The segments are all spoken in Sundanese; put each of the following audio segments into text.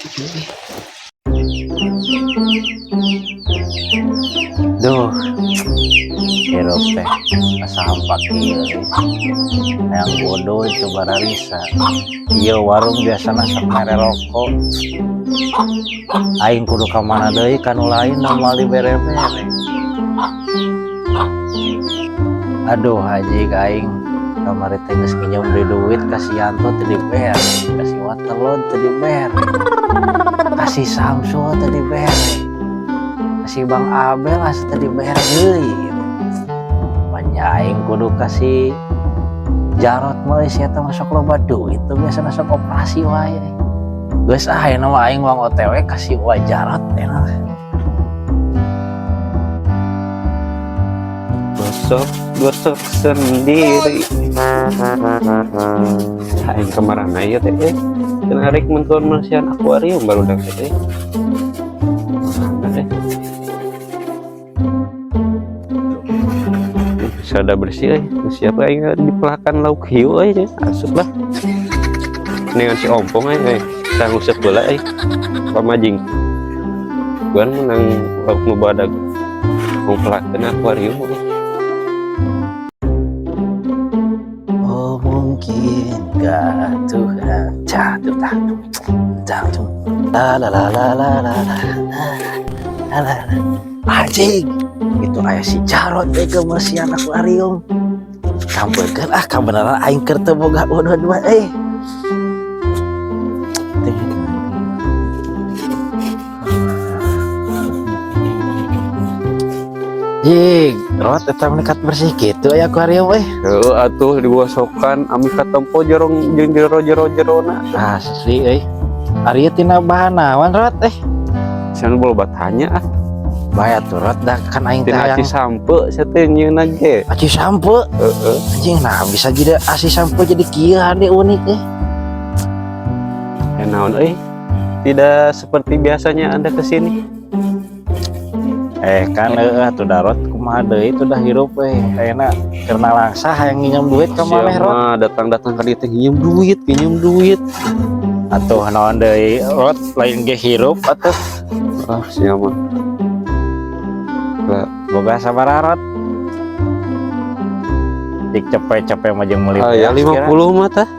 Kieu. Duh, hirup teh asa hampa kieu. Hayang bodoh coba rarisa. Ieu warung biasana sok mere rokok. Aing kudu ka mana deui ka nu lain nu moal dibere-bere. Aduh, anjing, aing kamari teh geus nginjem deui duit ka si Yanto teu dibere, ka si Watelon teu dibere, ka si Samsul teu dibere, ka si Bang Abel asa teu dibere deui. Manya aing kudu ka si Jarot mah, si eta mah sok loba duit tuh, biasana sok operasi wae. Geus ah, ayeuna mah aing uang OTW ka si Wa Jarot enak. Gosok gosok sendiri. Aing kemarin ieu teh cenah rek mentuan mersihan akuarium baru teh. Mana teh? Sada bersih euy. Siapa aing dipelakan lauk hiu euy nya. Asup lah. Dengan si ompong euy euy. Tang useup heula euy. Pamajing. Gua menang lauk nu badag. Pelakan akuarium euy. Oh, mungkinkah Tuhan jatuh tak jatuh la la la la la la la la la. Anjing, itu aya si Jarot deh ke bersihan akuarium. Sampeurkeun ah, kabeneran aing keur teu boga udud mah euy. Jig, Rot, eta menikat bersih gitu aya akuarium euy. Heuh atuh digosokan ami katempo jorong jeung jero-jero jerona. Asli euy. Ari tina bahan naon, Rot eh? Sia loba tanya ah. Bae atuh, Rot, dah kan aing teh Tina hayang aci sampe sia teh nyieunna ge. Aci sampe. Heeh. Anjing, nah bisa jadi aci sampe jadi kieu hade unik eh. Eh, naon euy? Tidak seperti biasanya Anda kesini. Eh, kan heueuh atuh Darot, kumaha deui itu dah hirup euy. Ayeuna keur nalangsa hayang nginjem duit ka maneh, Rot. Sia mah datang-datang ka dieu teh nginjem duit, nginjem duit. Atuh naon deui, Rot, lain ge hirup atuh. Ah, sia mah. Lah, Boga sabaraha, Rot? Dik cepet-cepet mah jeung meuli ah, ya beas kira. 50 mah tah.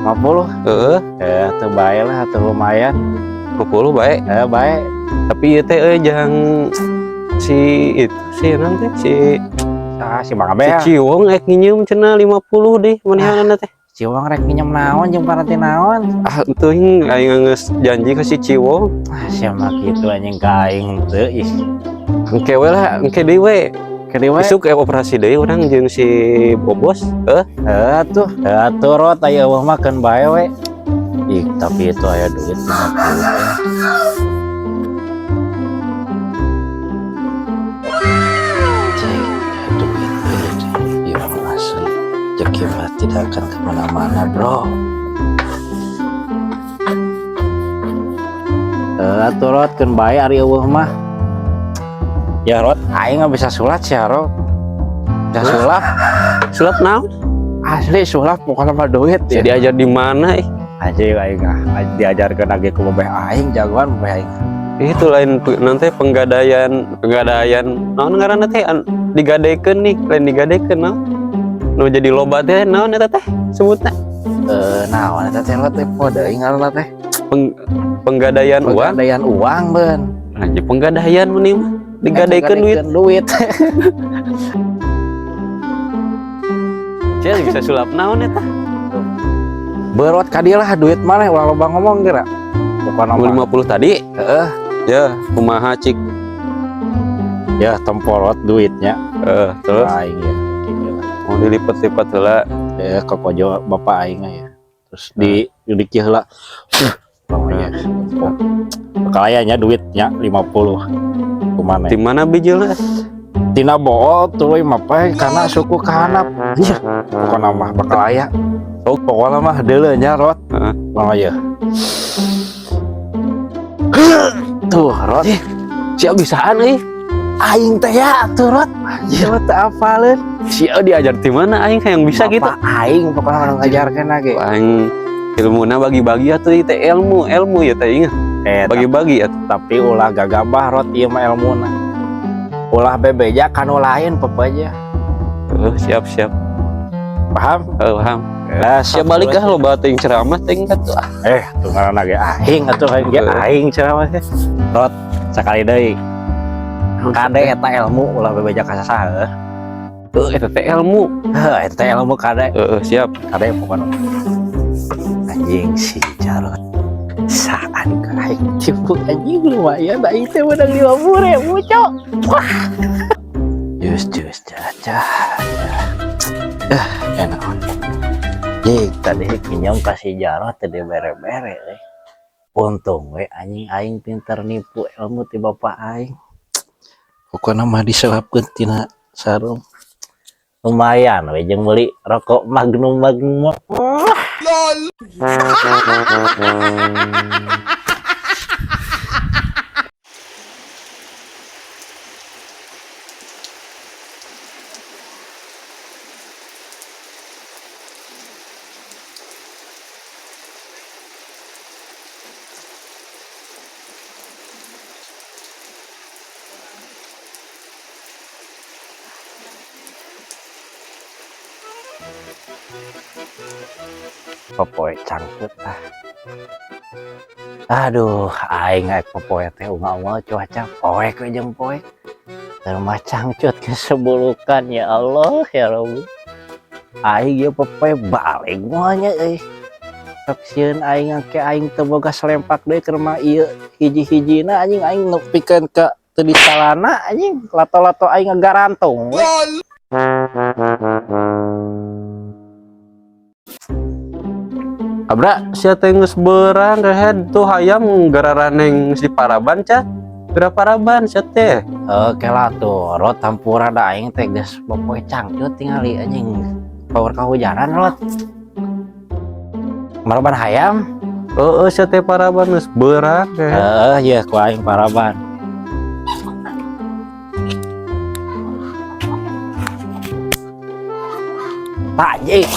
50. Heeh, Eh, atuh bae lah atuh, lumayan. 50 bae. Eh, bae. Tapi ieu teh euy jang si itu si nanti si Ah, si Bang si Abel. Ciwong ek nginjem cenah 50 deh manehanana teh. Ciwong rek nginjem naon jeung paranti naon? Ah, teuing aing geus janji ka si Ciwong. Ah, sia mah kitu anjing ka aing teu ih. Engke we lah, engke deui we. Ke deui we. Isuk operasi deui urang jeung si Bobos. Heuh, Heuh atuh, heuh atuh, Rot, aya eueuh mah keun bae we. Ih, tapi itu aya duit 50 eh. Cek, duit euy. Ieu mah asli. Rezeki mah tidak akan kemana-mana, bro. Heuh atuh, Rot, keun bae ari eueuh mah. Ya, Rot, aing nggak bisa sulap sih, Rot. Bisa sulap, Sulap naon? Asli sulap pokoknya mah duit Sia ya. diajar di mana ih? Anjing, aing ah diajarkeun lagi ku babeh aing, jagoan babeh aing. Itu lain nanti penggadaian penggadaian naon ngaranna teh digadekeun nih, lain digadekeun naon? Nu jadi loba teh naon eta teh sebutna? Eh, naon eta teh, Rot, teh poho deui ngaranna teh. Penggadaian uang. Penggadaian uang ben. Anjing, penggadaian meni mah digadekeun duit. Ngadekeun duit. Sia bisa sulap naon eta? Berot ka dieu lah duit maneh, ulah loba ngomong geura. Pokona mah 50 tadi. Heeh. Ya, kumaha cik? Ya, temporot duitnya. Eh, terus Aing ya. Kieu lah. Mau dilipet-lipet heula. Ya, kokojo bapak aing ya. Terus di kieu heula. Pokoknya. Bakal aya nya duitnya 50. Kumaha? Di mana bijilna? Tina bool tuluy mapay karena suku kahanap. Iya, pokokna mah bakal aya. Oh, pokokna mah deuleu nya, Rot. Heeh. Oh iya. Tuh, Rot. Sia bisaan euy. Aing teh ya tuh, Rot. Anjir, teu apaleun. Sia diajar di mana, aing hayang bisa gitu? Bapak aing pokokna nu ngajarkeun lagi. Aing ilmuna bagi-bagi atuh ieu teh ilmu, ilmu ya teh ingat. Bagi-bagi atuh. Tapi ulah gagabah, Rot, ieu mah elmuna. Ulah bebeja kanu lain pepeja. Siap siap. Paham? Paham. Eh, Siap balik ah, loba teuing ceramah teuing atuh ah. Tuh ngaranna ge aing atuh, aing ge aing ceramah teh. Rot, sakali deui. Kade eta ilmu ulah bebeja ka saha heuh. Heuh, eta teh ilmu. Heuh, eta teh ilmu, kade. Heeh, siap. Kade pokona. Anjing si Jarot. Saan ka aing tipu anjing, lumayan aing teh menang 50.000, cok. Wah. Jus jus cah cah. Eh, enak. Jik, tadi kinyong kasih Jarot tadi bere-bere eh. Untung we anjing aing pinter nipu ilmu ti bapak aing. Pokoknya mah diselapkeun tina sarung. Lumayan we jeung meuli rokok Magnum Magnum. Popoe cangcut ah. Aduh, aing aing popoe teh unggal cuaca poek we jeung poek. Teu mah cangcut kesebulukan, ya Allah ya Rabbi. Aing ieu popoe balik moal nya euy. Sok sieun aing engke aing teu boga selempak deui keur mah ieu hiji-hijina anjing, aing nepikeun ka teu disalana anjing, lato-lato aing ngagarantung we. Abra, sia teh geus beurang rehed tuh hayam gararaneng geus diparaban ca. Geura paraban sia teh. Oke lah tuh, Rot, hampura da aing teh geus popoe cangcut tingali anjing. Power kahujanan, Rot. Maraban hayam? Heeh, sia teh paraban geus beurang rehed. Heeh, ieu ku aing paraban. Pak anjing.